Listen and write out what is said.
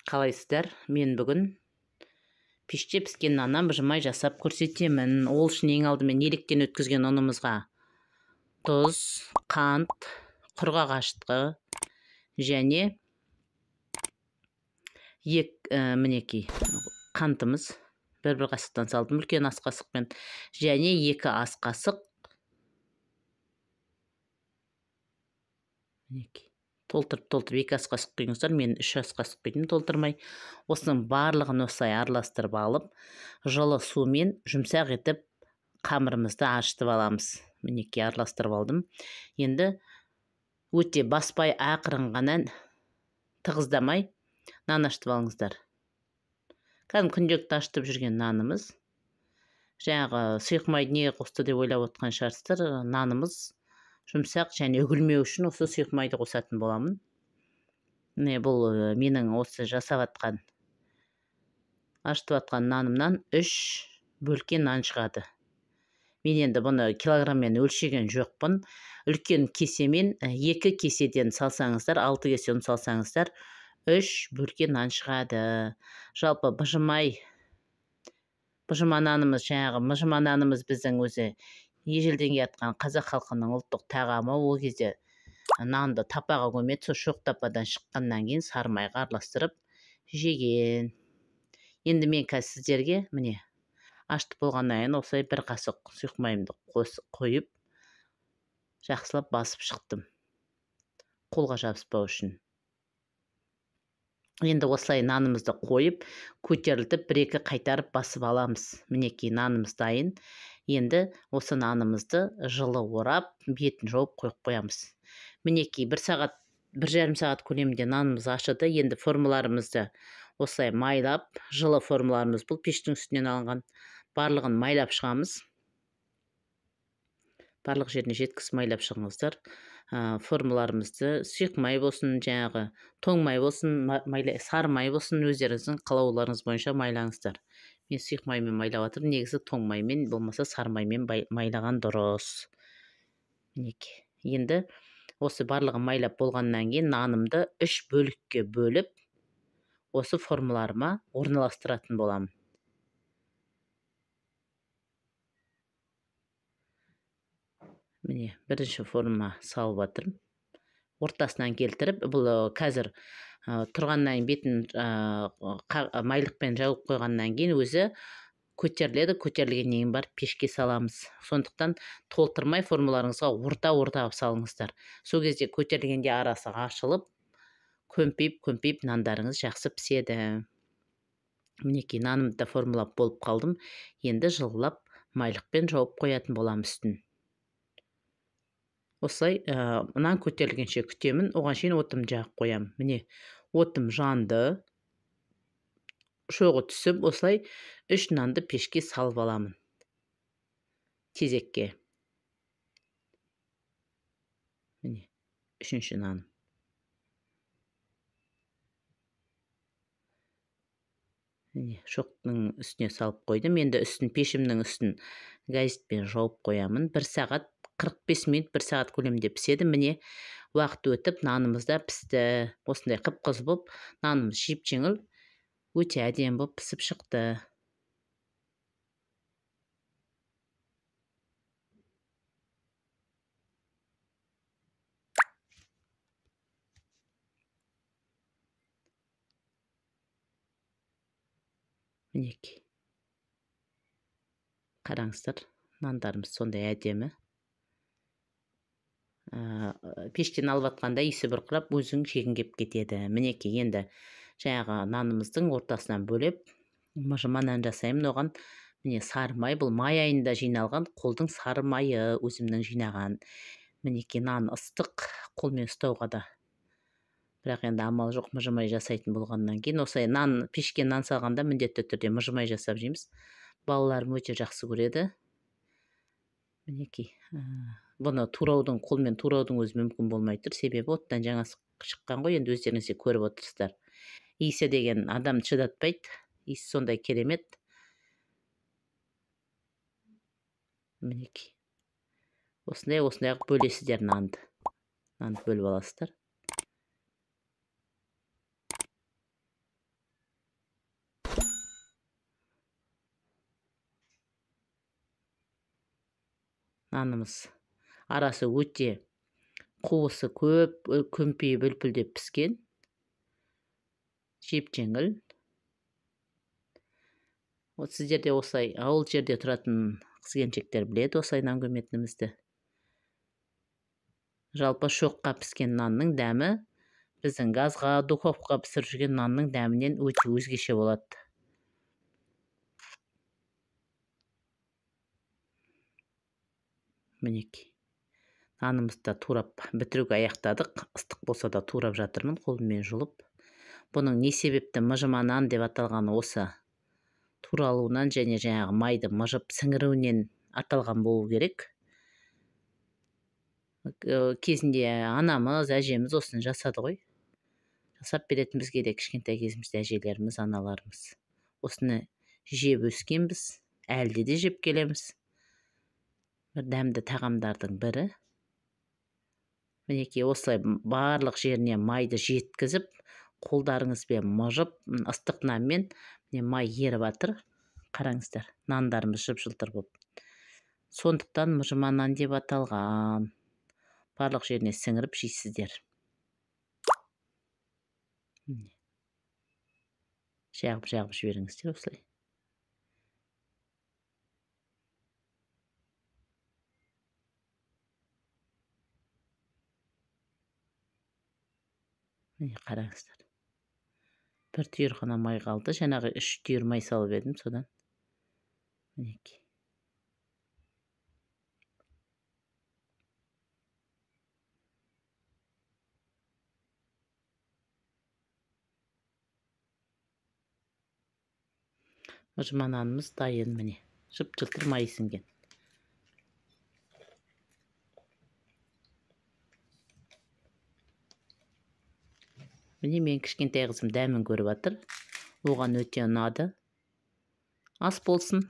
Қалайсыздар? Мен бүгін пеште піскен наннан быжымай жасап көрсетемін. Ол үшін ең алдымен електен өткізген ұнымызға тұз, қант, құрғақ ашытқы және мінекей қантымыз бір қасықтан салдым, үлкен ас қасықпен, және 2 ас қасық мінекей толтырып 2 ас қасық құйыңыздар. Мен 3 ас қасық құйдым толтырмай. Осының барлығын осылай араластырып алып, жылы сумен жұмсақ етіп қамырымызды ашытып аламыз. Мінекей араластырып алдым. Енді өте баспай, ақырын ғана тығыздамай нан ашытып алыңыздар. Кәдімгі күнделікті ашытып жүрген нанымыз. Жаңағы сұйық майды неге қосты деп ойлап отқан шығарсыздар. Нанымыз жұмсақ және үгілмеу үшін осы сұйық майды қосатын боламын. Міне бұл менің осы жасап атқан, ашытып атқан нанымнан 3 бөлке нан шығады. Мен енді бұны килограмммен өлшеген жоқпын. Үлкен кесемен 2 кеседен салсаңыздар, 6 кесе ұн салсаңыздар, 3 бөлке нан шығады. Жалпы быжыма нанымыз, жаңағы мыжыма нанымыз біздің өзі ежелден келе қазақ халқының ұлттық тағамы. Ол кезде нанды тапаға көмеді, сол шоқ тападан шыққаннан кейін сары майға араластырып жеген. Енді мен қазір сіздерге міне ашытып болғаннан кейін осылай бір қасық сұйық майымды қойып жақсылап басып шықтым, қолға жабыспау үшін. Енді осылай нанымызды қойып, көтерілтіп, бір-екі қайтарып басып аламыз. Мінекей нанымыз дайын. Енді осы нанымызды жылы орап, бетін жауып қойып қоямыз. Мінекей 1 сағат, 1,5 сағат көлемінде нанымыз ашыды. Енді формаларымызды осылай майлап, жылы формаларымыз бұл пештің үстінен алынған, барлығын майлап шығамыз. Барлық жеріне жеткізіп майлап шығыңыздар. Формаларымызды сұйық май болсын, жаңағы тоң май болсын, сары май болсын, өздеріңіздің қалауларыңыз бойынша майлаңыздар. Мен сұйық маймен майлап жатырмын. Негізі тоң маймен болмаса сары маймен майлаған дұрыс. Мінекей. Енді осы барлығын майлап болғаннан кейін нанымды 3 бөлікке бөліп, осы формаларыма орналастыратын боламын. Міне бірінші форма салып жатырмын. Ортасынан келтіріп, бұл қазір тұрғаннан бетін майлықпен жауып қойғаннан кейін өзі көтеріледі. Көтерілгеннен кейін барып пешке саламыз. Сондықтан толтырмай формаларыңызға орта-орта қылып салыңыздар. Сол кезде көтерілгенде арасы ашылып, көмпейіп нандарыңыз жақсы піседі. Мінекей нанымды да формалап болып қалдым. Енді жылылап майлықпен жауып қоятын боламын үстін. Осылай нан көтерілгенше күтемін. Оған шейін отымды жағып қоямын. Міне отым жанды, шоғы түсіп, осылай 3 нанды пешке салып аламын тезекке. Міне 3-ші наным. Міне шоқтың үстіне салып қойдым. Енді үстін, пешімнің үстін газетпен жауып қоямын. 1 сағат 45 минут, 1 сағат көлемінде піседі. Міне уақыт өтіп нанымыз да пісті. Осындай қып-қызыл болып, нанымыз жеп-жеңіл, өте әдемі болып пісіп шықты. Мінекей. Қараңыздар, нандарымыз сондай әдемі. Пештен алып атқанда иісі бұрқырап, өзің жегің кеп кетеді. Мінекей енді жаңағы нанымыздың ортасынан бөліп мыжыма нан жасаймын. Оған міне сары май, бұл май айында жиналған қолдың сары майы, өзімнің жинаған. Мінекей нан ыстық, қолмен ұстауға да. Бірақ енді амал жоқ, мыжымай жасайтын болғаннан кейін осылай нан, пешке нан салғанда міндетті түрде мыжымай жасап жейміз. Балаларым өте жақсы көреді. Мінекей бұны тураудың, қолмен тураудың өзі мүмкін болмай тұр, себебі оттан жаңа шыққан ғой, енді өздеріңіз де көріп отырсыздар. Иісі деген адам шыдатпайды, иісі сондай керемет. Мінекей осындай қылып бөлесіздер нанды. Нанды бөліп аласыздар. Нанымыз арасы өте қуысы көп, көмпейіп үлпілдеп піскен. Жеп-жеңіл. Вот сіздер де осылай ауыл жерде тұратын қыз-келіншектер біледі осылай нан көметінімізді. Жалпы шоққа піскен нанның дәмі біздің газға, духовкаға пісіріп жүрген нанның дәмінен өте өзгеше болады. Мінекей. Нанымызды да турап бітіруге аяқтадық. Ыстық болса да турап жатырмын қолыммен жұлып. Бұның не себепті мыжыма нан деп аталғаны осы туралуынан және жаңағы майды мыжып сіңіруінен аталған болу керек. Кезінде анамыз, әжеміз осыны жасады ғой. Жасап беретін бізге де кішкентай кезімізде әжелеріміз, аналарымыз. Осыны жеп өскенбіз, әлде де жеп келеміз. Бір дәмді тағамдардың бірі. Мінекей осылай барлық жеріне майды жеткізіп, қолдарыңызбен мыжып, ыстық нанмен міне май еріп жатыр. Қараңыздар, нандарымыз жып-жылтыр болып. Сондықтан мыжыма нан деп аталған. Барлық жеріне сіңіріп жейсіздер. Жағып-жағып жіберіңіздер осылай. Міне қараңыздар. Бір түйір ғана май қалды. Жаңағы 3 түйір май салып едім содан. Мінекей. Мыжыма нанымыз дайын міне. Жып-жылтыр май сіңген. Міне мен кішкентай қызым дәмін көріп жатыр. Оған өте ұнады. Ас болсын.